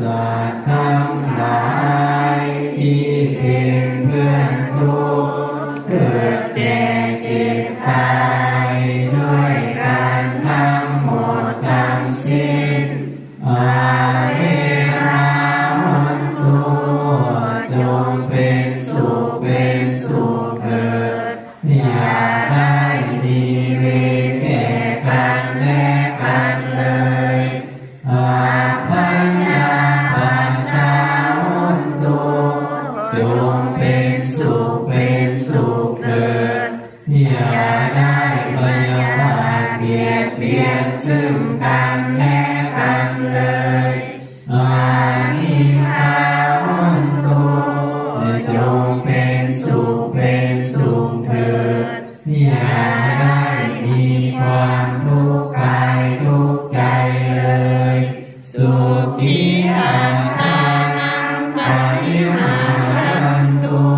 ສັດທັງຫຼາຍທີ່ເປັນເພື່ອນທຸກ ເກີດແກ່ເຈັບຕາຍດ້ວຍກັນທັງໝົດທັງສິ້ນ ອາເວລາໂຫນຕຸ ຈົ່ງເປັນສຸກເປັນສຸກເທີດ ຢ່າໄດ້ມີເວນແກ່ກັນແລະກັນເລີຍ ອັບພະຍາປາຊາໂຫນຕຸ ຈົ່ງເປັນສຸກເປັນສຸກເທີດ ຢ່າໄດ້ພະຍາບາດບຽດບຽນຊຶ່ງກັນແລະກັນເລີຍ ອານິກຂາໂຫນຕຸ ຈົ່ງເປັນສຸກເປັນສຸກເທີດ ຢ່າໄດ້ມີຄວາມທຸກກາຍທຸກໃຈເລີຍ ສຸຂີອັດຕານັງປະລິຫາຣັນຕຸ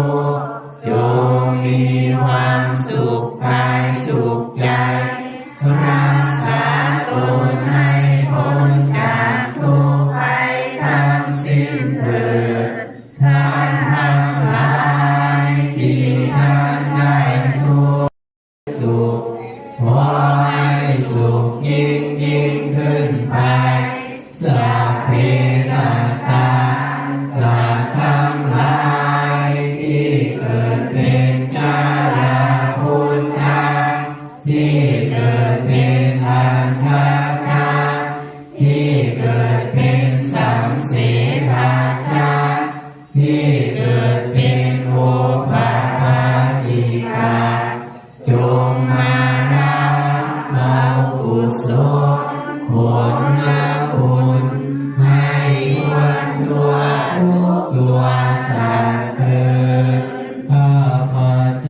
ຈົ່ງມີຄວາມສຸກກາຍສຸກໃຈ ຮັກສາຕົນໃຫ້ພົ້ນຈາກທຸກໄພທັງສິ້ນເທີດ ທ່ານທັງຫຼາຍທີ່ທ່ານໄດ້ທຸກ ສຸກ ຂໍໃຫ້ສຸກຍິ່ງໆຂຶ້ນໄປ ສັບເພ